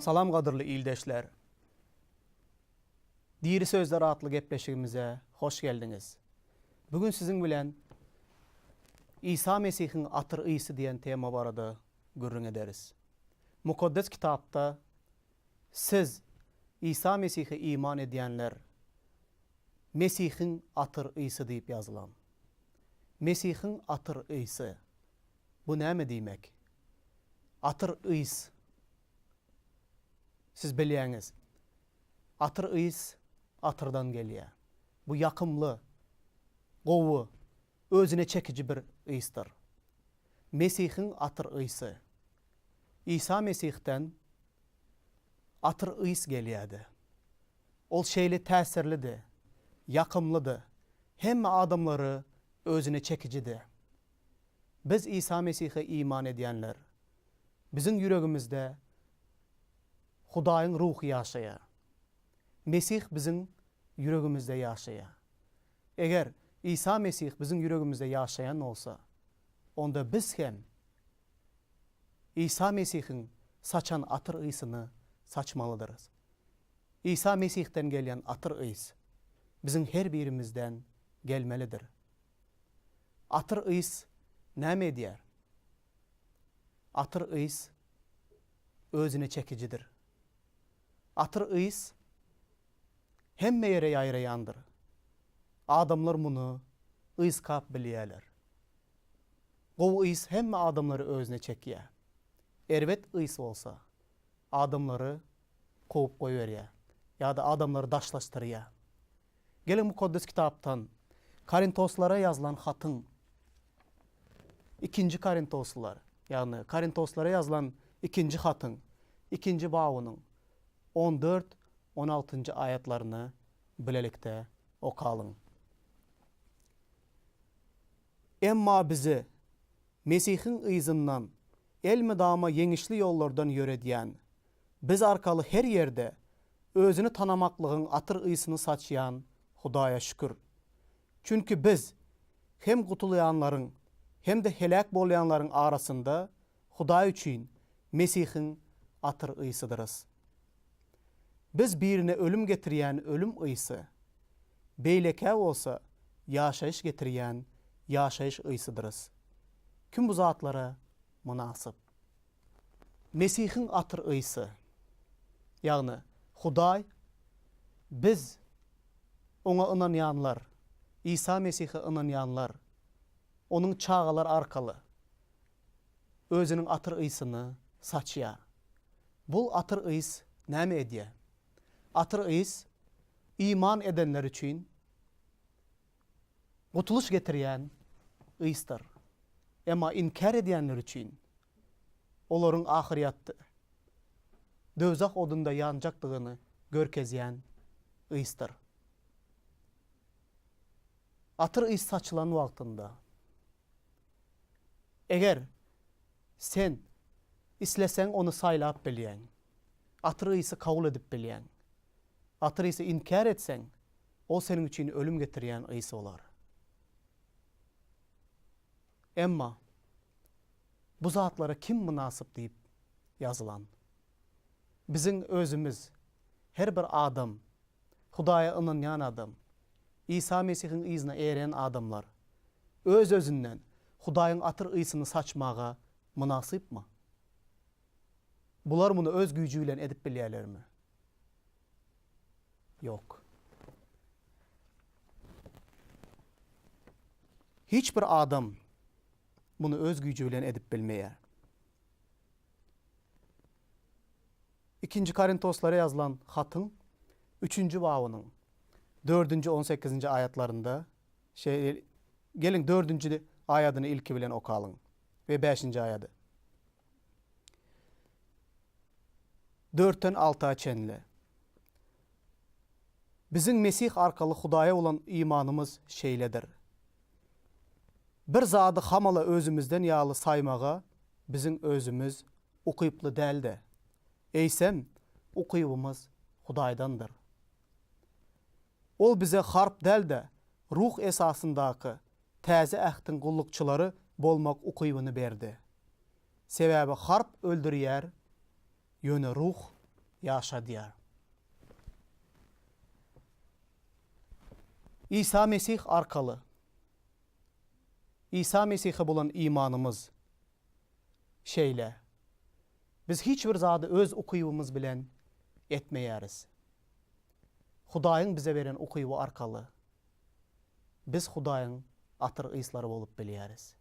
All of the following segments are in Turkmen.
Salam gadyrly ildeşler. Diri sözler atly gepleşigimize hoş geldiňiz. Bu gün siziň bilen Isa Mesihiň atyr ysy diýen tema barada gürrüň ederis. Mukaddes Kitapda Siz, Isa Mesihe iman edýänler, Mesihiň atyr ysy diýip ýazylan. Mesihiň atyr ysy. Bu näme diýmek? Atyr ys. Siz bilýäňiz, atyr ys atyrdan gelýär. Bu ýakymly, gowy, özüne çekiji bir ysdyr. Mesihiň atyr ysy. Isa Mesihden atyr ys gelýärdi. Ol şeýle täsirlidi, ýakymlydy, hemme adamlary özüne çekijidi. Biz Isa Mesihe iman edýänler, biziň ýüregimizde Hudaýyň Ruhy ýaşaýar. Mesih biziň ýüregimizde ýaşaýar. Eger Isa Mesih biziň ýüregimizde ýaşaýan bolsa, onda biz hem Isa Mesihiň saçan atyr ysyny saçmalydyrys. Isa Mesihden gelýän atyr ys biziň her birimizden gelmelidir. Atyr ys näme edýär? Atyr ys özüne çekijidir. Atyr ys hemme ýere ýaýraýandyr. Adamlar muny yskap bilýärler. Gowy ys hemme adamlary özüne çekýär. Erbet ys bolsa, adamlary kowup goýberýär ýa-da adamlary daşlaşdyrýar. Geliň Mukaddes Kitapdan Korintoslara ýazylan hatyň Ikinji Korintoslylar, ýagny Korintoslara ýazylan ikinji hatyň ikinji babynyň 14, 16-njy aýatlaryny bilelikde okalyň. Emma bizi Mesihiň yzyndan elmydama ýeňişli ýollardan ýöredýän, biz arkaly her ýerde Özüni tanamaklygyň atyr ysyny saçýan Hudaýa şükür! Çünki biz hem gutulýanlaryň, hem-de heläk bolýanlaryň arasynda Hudaý üçin Mesihiň atyr ysydyrys. Biz birine ölüm getirýän ölüm ysy, beýlekä bolsa ýaşaýyş getirýän ýaşaýyş ysydyrys. Kim bu zatlara mynasyp? Mesihiň atyr ysy, ýagny Hudaý, biz, Oňa ynanýanlar, Isa Mesihe ynanýanlar, Onuň çagalary arkaly Özüniň atyr ysyny saçýar. Bul atyr ys näme edýär? Atyr ys iman edenler üçin gutulyş getirýän ysdyr. Emma inkär edýänler üçin olaryň ahyrýatda döwzah odunda ýanjakdygyny görkezýän ysdyr. Atyr ys saçylan wagtynda, eger sen isleseň ony saýlap bilýäň, atyr ysy kabul edip bilýäň. Atyr ysy inkär etseň, ol seniň üçin ölüm getirýän ys bolar. Emma bu zatlara kim mynasyp diýip ýazylan. Biziň özümiz, her bir adam, Hudaýa ynanýan adam, Isa Mesihiň yzyna eren adamlar, öz-özünden Hudaýyň atyr ysyny saçmaga mynasypmy? Bular muny öz güýji bilen edip bilýärlermi? Ýok. Hiç bir adam muny öz güýji bilen edip bilmeýär. Ikinji Korintoslara ýazylan hatyň üçünji babynyň dördünji, on sekizinji aýatlarynda şeýle, geliň dördünji aýadyny ilki bilen okalyň we bäşinji aýady. Dörtden alta çenli. Biziň Mesih arkaly Hudaýa bolan imanymyz şeýledir. Bir zady hamala özümizden ýaly saýmaga biziň özümiz ukyply däl-de, eýsem, ukybymyz Hudaýdandyr. Ol bize harp däl-de, ruh esasyndaky Täze Ähtiň gullukçylary bolmak ukybyny berdi. Sebäbi harp öldürýär, ýöne ruh. Ýaşadýar. Isa Mesih arkaly Isa Mesihe bolan imanymyz şeýle. Biz hiç bir zady öz ukybymyz bilen etmeýäris. Hudaýyň bize beren ukyby arkaly biz Hudaýyň atyr yslary bolup bilýäris.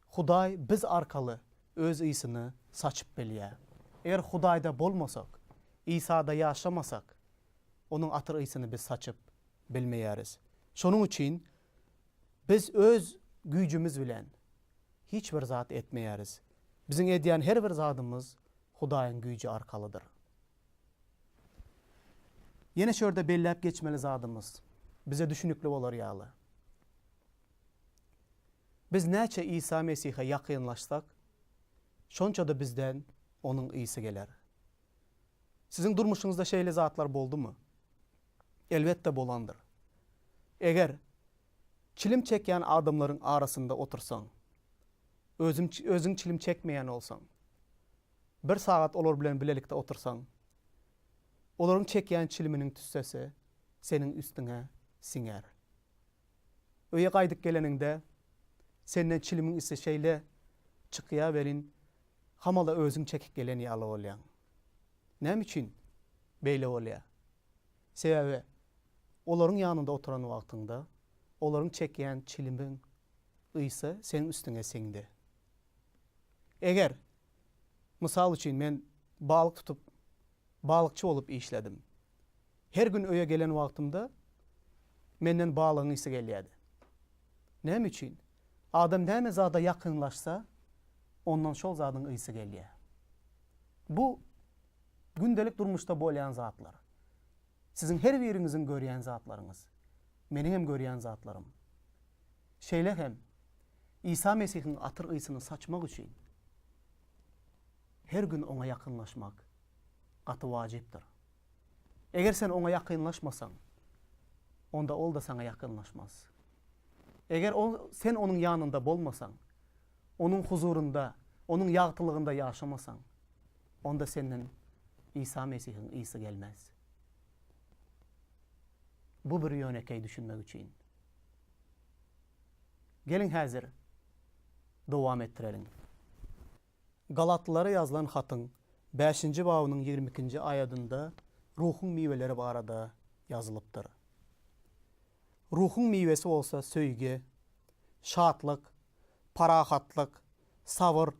Hudaý biz arkaly Öz ysyny saçyp bilýär. Eger Hudaýda bolmasak, Isada ýaşamasak, Onuň atyr ysyny biz saçyp bilmeýäris. Şonuň üçin biz öz güýjümiz bilen hiç bir zat etmeýäris. Biziň edýän her bir zadymyz Hudaýyň güýji arkalydyr. Ýene şu ýerde belläp geçmeli zadymyz, bize düşünikli bolar ýaly. Biz näçe Isa Mesihe ýakynlaşsak, şonça-da bizden Onuň ysy geler. Siziň durmuşyňyzda şeýle zatlar boldumy? Elbetde bolandyr. Eger çilim çekýän adamlaryň arasynda otursaň, özüm özüň çilim çekmeýän bolsaň, bir sagat olar bilen bilelikde otursaň, olaryň çekýän çiliminiň tüssesi seniň üstüňe siňer. Öýe gaýdyp geleniňde, senden çilimiň ysy şeýle çykýar welin, hamala özüň çekip gelen ýaly bolýaň. Näme üçin beýle bolýar? Sebäbi olaryň ýanynda oturan wagtyňda, olaryň çekýän çilimiň ysy seniň üstüňe siňdi. Eger, mysal üçin, men balyk tutup, balykçy bolup işledim. Her gün öýe gelen wagtymda menden balygyň ysy gelýärdi. Näme üçin? Adam näme zada ýakynlaşsa, ondan şol zadyň ysy gelýär. Bu gündelik durmuşda bolýan zatlar. Siziň her biriňiziň görýän zatlaryňyz. Meniň hem görýän zatlarym. Şeýle hem Isa Mesihiň atyr ysyny saçmak üçin her gün oňa ýakynlaşmak gaty wajypdyr. Eger sen oňa ýakynlaşmasaň, onda ol-da saňa ýakynlaşmaz. Eger ol, sen onuň ýanynda bolmasaň, onuň huzurynda, onuň ýagtylygynda ýaşamasaň, onda senden Isa Mesihiň ysy gelmez. Bu bir ýönekeý düşünmek üçin. Geliň häzir dowam etdireliň. Galatlylara ýazylan hatyň bäşinji babynyň 22-nji aýadynda ruhuň miweleri barada ýazylypdyr. Ruhuň miwesi bolsa söýgi, şatlyk, parahatlyk, sabyr,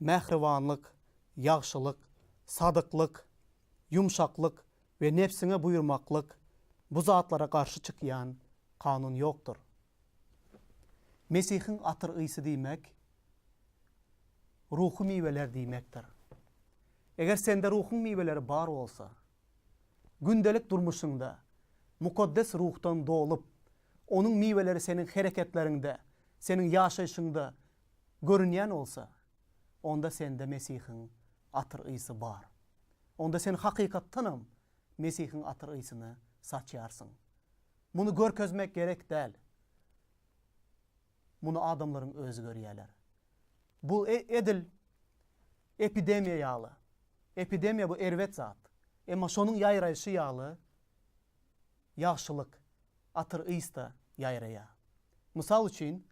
mähribanlyk, ýagşylyk, sadyklyk, ýumşaklyk we nebsiňe buýurmaklyk, bu zatlara garşy çykýan kanun ýokdur. Mesihiň atyr ysy diýmek, ruhy miweler diýmekdir. Eger sende ruhuň miweleri bar bolsa, gündelik durmuşyňda Mukaddes Ruhdan dolup, Onuň miweleri seniň hereketleriňde, seniň ýaşaýşyňda görünýän bolsa, onda sende Mesihiň atyr ysy bar. Onda sen hakykatdanam Mesihiň atyr ysyny saçýarsyň. Muny görkezmek gerek däl. Muny adamlaryň özi görýärler. Bu edil epidemiýa ýaly. Epidemiýa bu erbet zat. Emma şonuň ýaýraýşy ýaly ýagşylyk, atyr ys-da ýaýraýar. Mysal üçin,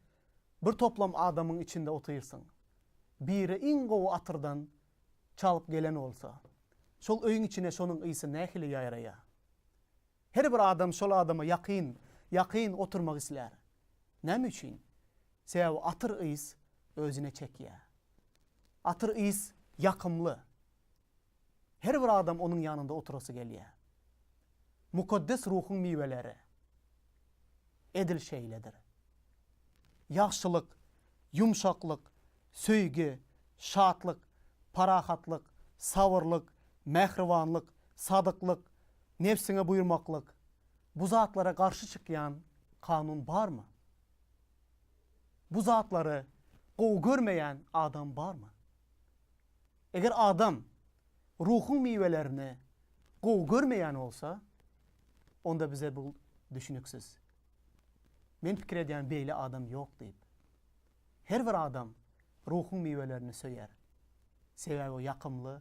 bir toplam adamyň içinde otyrsyň. Biri iň gowy atyrdan çalyp gelen bolsa, şol öýüň içine şonuň ysy nähili ýaýraýar? Her bir adam şol adama ýakyn, ýakyn oturmak islär. Näme üçin? Sebäbi atyr ys özüne çekýär. Atyr ys ýakymly. Her bir adam onuň ýanynda oturasy gelýär. Mukaddes Ruhuň miweleri edil şeýledir. Ýagşylyk, ýumşaklyk, söýgi, şatlyk, parahatlyk, sabyrlyk, mähribanlyk, sadyklyk, nebsiňe buýurmaklyk, bu zatlara garşy çykýan kanun barmy? Bu zatlary gowy görmeýän adam barmy? Eger adam ruhuň miwelerini gowy görmeýän bolsa, onda bize bu düşüniksiz. Men pikir edýän beýle adam ýok diýip. Her bir adam ruhuň miwelerini söýer. Sebäbi o ýakymly.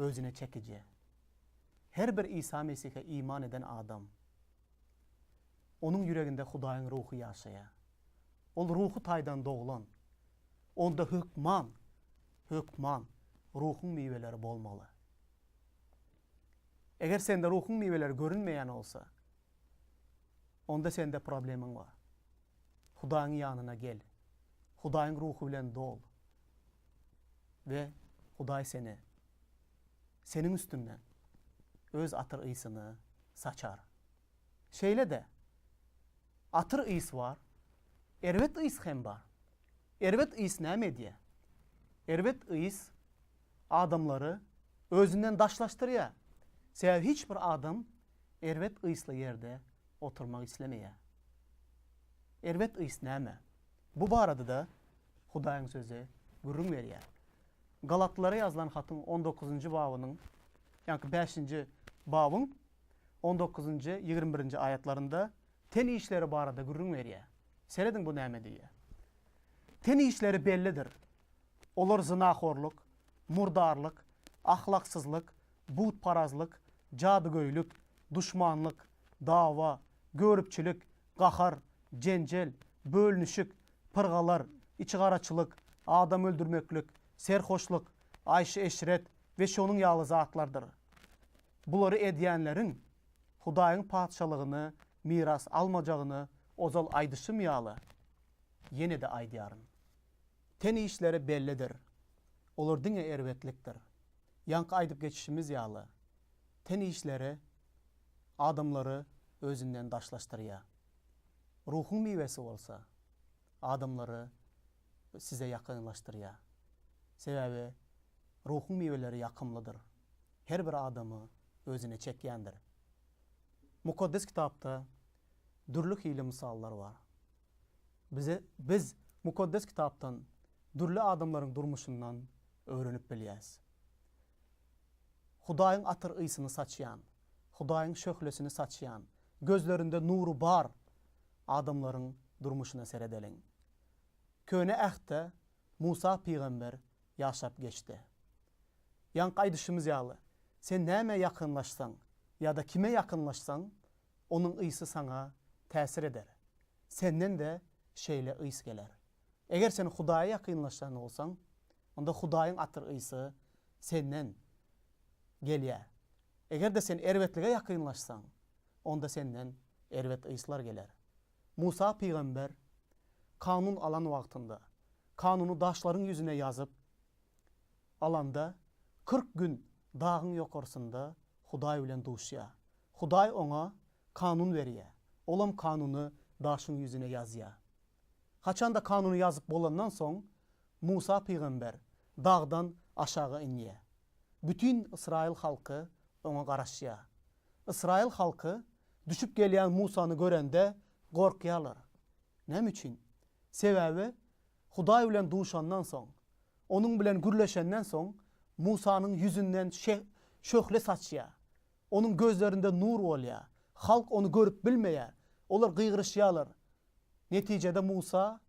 özüne çekiji. Her bir Isa Mesihe iman eden adam, onuň ýüreginde Hudaýyň Ruhy ýaşaýar. Ol ruhy taýdan doglan. Onda hökman, hökman Ruhuň miweleri bolmaly. Eger sende Ruhuň miweleri görünmeýän bolsa, onda sende problemiň bar. Hudaýyň ýanyna gel. Hudaýyň Ruhy bilen dol. We Hudaý seni, seniň üstüňden Öz atyr ysyny saçar. Şeýle-de, atyr ys bar, erbet ys hem bar. Erbet ys näme edýär? Erbet ys adamlary özünden daşlaşdyrýar. Sebäbi hiç bir adam erbet ysly ýerde oturmak islemeýär. Erbet ys näme? Bu barada-da Hudaýyň Sözi gürrüň berýär. Galatlylara ýazylan hatyň on dokuzynjy babynyň, ýaňky bäşinji babyň on dokuzynjy, 21-nji aýatlarynda ten işleri barada gürrüň berýär. Serediň bu näme diýýär. Ten işleri bellidir. Olar zynahorlyk, murdarlyk, ahlaksyzlyk, butparazlyk, jadygöýlük, duşmanlyk, dawa, göripçilik, gahar, jenjel, bölünişik, pyrgalar, içigaraçylyk, adam öldürmeklik, serhoşlyk, aýşy-eşret we şonuň ýaly zatlardyr. Bulary edýänleriň Hudaýyň Patyşalygyny miras almajagyny ozal aýdyşym ýaly, ýene-de aýdýaryn. Ten işleri bellidir, olar diňe erbetlikdir. Ýaňky aýdyp geçişimiz ýaly, ten işleri adamlary özünden daşlaşdyrýar. Ruhuň miwesi bolsa, adamlary size ýakynlaşdyrýar. Sebäbi Ruhuň miweleri ýakymlydyr. Her bir adamy özüne çekýändir. Mukaddes Kitapda dürli hili mysallar bar. Bize biz Mukaddes Kitapdan dürli adamlaryň durmuşyndan öwrenip bilýäs. Hudaýyň atyr ysyny saçýan, Hudaýyň şöhlesini saçýan, gözlerinde nury bar adamlaryň durmuşyna seredeliň. Köne Ähtde Musa pygamber ýaşap geçdi. Ýaňky aýdyşymyz ýaly, sen nämä ýakynlaşsaň ýa-da kime ýakynlaşsaň, onuň ysy saňa täsir eder. Senden-de şeýle ys geler. Eger sen Hudaýa ýakynlaşan bolsaň, onda Hudaýyň atyr ysy senden gelýär. Eger-de sen erbetlige ýakynlaşsaň, onda senden erbet yslar geler. Musa pygamber Kanun alan wagtynda, Kanuny daşlaryň ýüzüne ýazyp alanda, 40 gün dagyň ýokarsynda Hudaý bilen duşýar. Hudaý oňa Kanun berýär. Olam Kanuny daşyň ýüzüne ýazýar. Haçanda Kanuny ýazyp bolandan soň, Musa pygamber dagdan aşaga inýär. Bütin ysraýyl halky oňa garaşýar. Ysraýyl halky düşüp gelýän Musany görende gorkýarlar. Näme üçin? Sebäbi Hudaý bilen duşandan soň, onuň bilen gürleşenden soň Musanyň ýüzünden şöhle saçýar. Onuň gözlerinde nur bolýar. Halk ony görüp bilmeýär. Olar gygyryşýarlar. Netijede Musa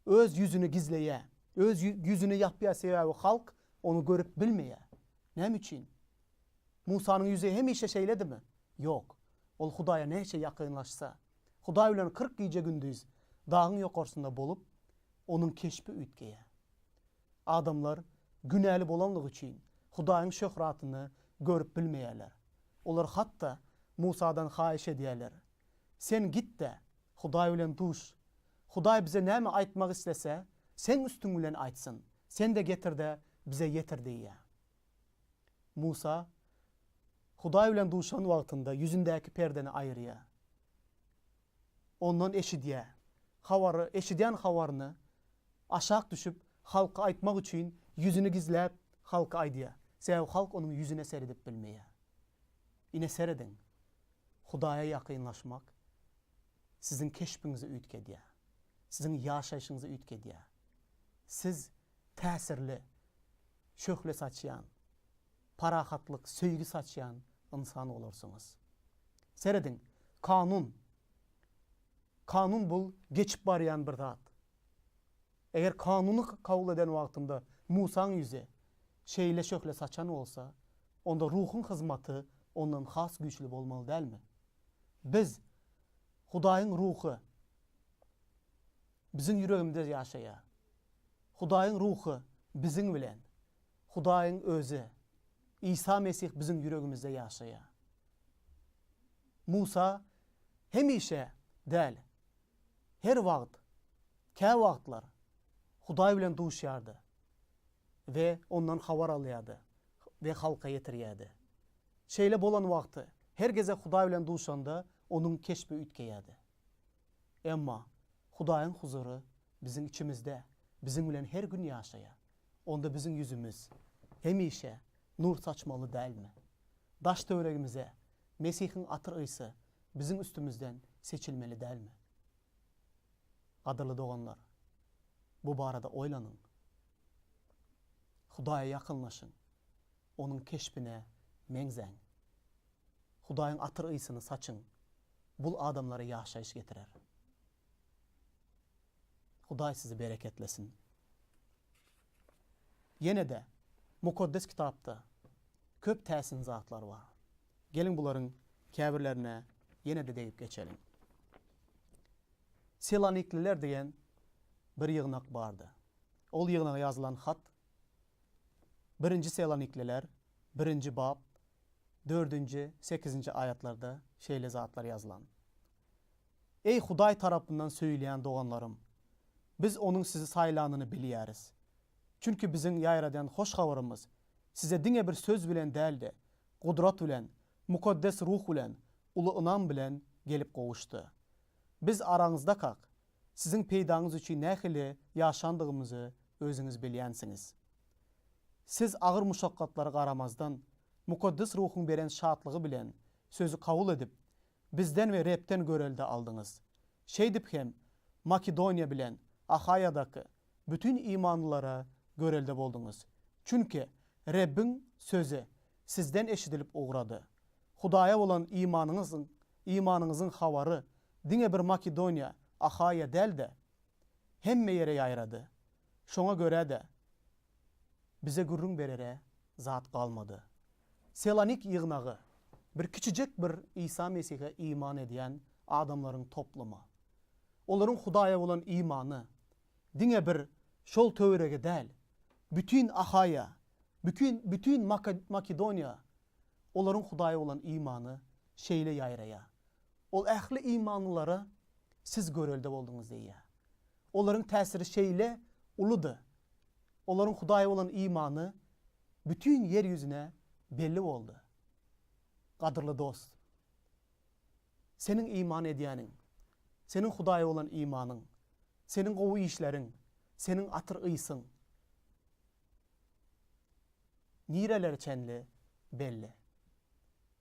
öz ýüzüni gizleýär. Öz ýüzüni ýapýar, sebäbi halk ony görüp bilmeýär. Näme üçin? Musanyň ýüzi hemişe şeýledimi? Ýok. Ol Hudaýa näçe ýakynlaşsa, Hudaý bilen 40 gije-gündiz dagyň ýokarsynda bolup, onuň keşbi üýtgeýär. Adamlar günäli bolanlygy üçin Hudaýyň şöhratyny görüp bilmeýärler. Olar hatda Musadan haýyş edýärler, Sen git-de, Hudaý bilen duş. Hudaý bize näme aýtmak islese, seň üstüň bilen aýtsyn. Sen-de getir-de, bize ýetir diýýär. Musa Hudaý bilen duşan wagtynda ýüzündäki perdeni aýyrýar. Ondan eşidýär. Habary, eşidýän habaryny aşak düşüp, halka aýtmak üçin ýüzüni gizläp, halka aýdýar. Sebäbi halk onuň ýüzüne seredip bilmeýär. Ine serediň, Hudaýa ýakynlaşmak siziň keşbiňizi üýtgedýär. Siziň ýaşaýşyňyzy üýtgedýär. Siz täsirli, şöhle saçýan, parahatlyk, söýgi saçýan ynsan bolarsyňyz. Serediň, kanun. Kanun bul geçip barýan bir zat. Eger kanuny kabul eden wagtynda Musaň ýüzi şeýle şöhle saçan bolsa, onda Ruhuň hyzmaty ondan has güýçli bolmaly dälmi? Biz, Hudaýyň Ruhy biziň ýüregimizde ýaşaýar. Hudaýyň Ruhy biziň bilen. Hudaýyň Özi, Isa Mesih biziň ýüregimizde ýaşaýar. Musa hemişe däl, her wagt, käwagtlar Hudaý bilen duşýardy we ondan habar alýardy we halka ýetirýärdi. Şeýle bolan wagty, her gezek Hudaý bilen duşanda, onuň keşbi üýtgeýärdi. Emma Hudaýyň huzury biziň içimizde, biziň bilen her gün ýaşaýar. Onda biziň ýüzümiz hemişe nur saçmaly dälmi? Daş-töweregimize Mesihiň atyr ysy biziň üstümizden seçilmeli dälmi? Gadyrly doganlar, bu barada oýlanyň. Hudaýa ýakynlaşyň, Onuň keşbine meňzäň. Hudaýyň atyr ysyny saçyň, bul adamlara ýaşaýyş getirer. Hudaý sizi bereketlesin. Ýene-de Mukaddes Kitapda köp täsin zatlar bar. Geliň bularyň käbirlerine ýene-de degip geçeliň. Selanikliler diýen bir ýygnak bardy. Ol ýygnaga ýazylan hat Birinji Selanikliler, birinji bap, dördünji, sekizinji aýatlarda şeýle zatlar ýazylan. Eý, Hudaý tarapyndan söýülýän doganlarym! Biz Onuň sizi saýlanyny bilýäris. Çünki biziň ýaýradýan hoş habarymyz size diňe bir söz bilen däl-de, gudrat bilen, Mukaddes Ruh bilen, uly ynam bilen gelip gowuşdy. Biz araňyzdakak, siziň peýdaňyz üçin nähili ýaşandygymyzy özüňiz bilýänsiňiz. Siz agyr muşakgatlara garamazdan, Mukaddes Ruhuň beren şatlygy bilen sözi kabul edip, bizden we Rebden görelde aldyňyz. Şeýdip hem Makedoniýa bilen Ahaýadaky bütin imanlylara görelde bolduňyz. Çünki Rebbiň sözi sizden eşidilip ugrady. Hudaýa bolan imanyňyzyň imanyňyzyň habary diňe bir Makedoniýa, Ahaýa däl-de, hemme ýere ýaýrady. Şoňa görä-de, bize gürrüň berere zat galmady. Selanik ýygnagy, bir kiçijek bir Isa Mesihe iman edýän adamlaryň toplumy. Olaryň Hudaýa bolan imany diňe bir şol töwerege däl, bütin Ahaýa, bükin bütin Makedoniýa olaryň Hudaýa bolan imany şeýle ýaýraýar. Ol ähli imanlylara siz görelde bolduňyz diýýär. Olaryň täsiri şeýle uludy. Olaryň Hudaýa bolan imany bütin ýer ýüzüne belli boldy. Gadyrly dost, seniň iman edýäniň, seniň Hudaýa bolan imanyň, seniň gowy işleriň, seniň atyr ysyň nirelere çenli belli?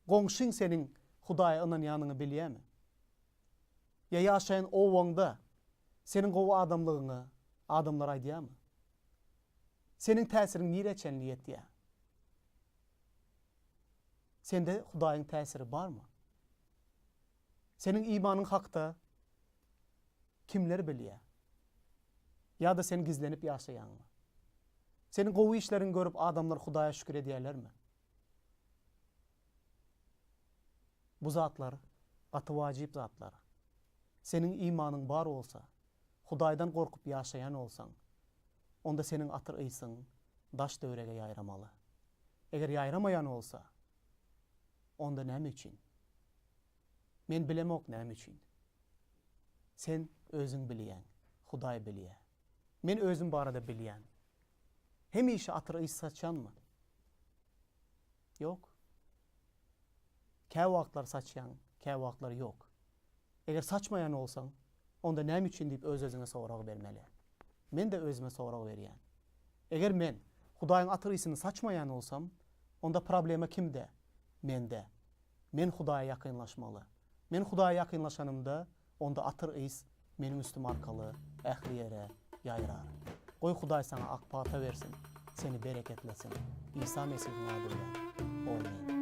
Goňşyň seniň Hudaýa ynanýanyňy bilýärmi? Ýa ýaşaýan obaňda seniň gowy adamlygyňy adamlar aýdýarmy? Seniň täsiriň nirä çenli ýetýär? Sende Hudaýyň täsiri barmy? Seniň imanyň hakda kimler bilýär? Ýa-da sen gizlenip ýaşaýaňmy? Seniň gowy işleriňi görüp adamlar Hudaýa şükür edýärlermi? Bu zatlar gaty wajyp zatlar. Seniň imanyň bar bolsa, Hudaýdan gorkup ýaşaýan bolsaň, onda seniň atyr ysyň daş-töwerege ýaýramaly. Eger ýaýramaýan bolsa, onda näme üçin? Men bilemok näme üçin. Sen özüň bilýäň, Hudaý bilýär. Men özüm barada bilýän. Hemişe atyr ys saçýanmy? Ýok. Käwagtlar saçýaň, käwagtlar ýok. Eger saçmaýan bolsaň, onda näme üçin diýip öz-özüňe sorag bermeli. Men-de özüme sorag berýän. Eger men Hudaýyň atyr ysyny saçmaýan bolsam, onda problema kimde? Mende. Men Hudaýa ýakynlaşmaly. Men Hudaýa ýakynlaşanymda, onda atyr ys meniň üstüm arkaly ähli ýere ýaýrar. Goý Hudaý saňa ak pata bersin, seni bereketlesin. Isa Mesihiň ady bilen. Omyn.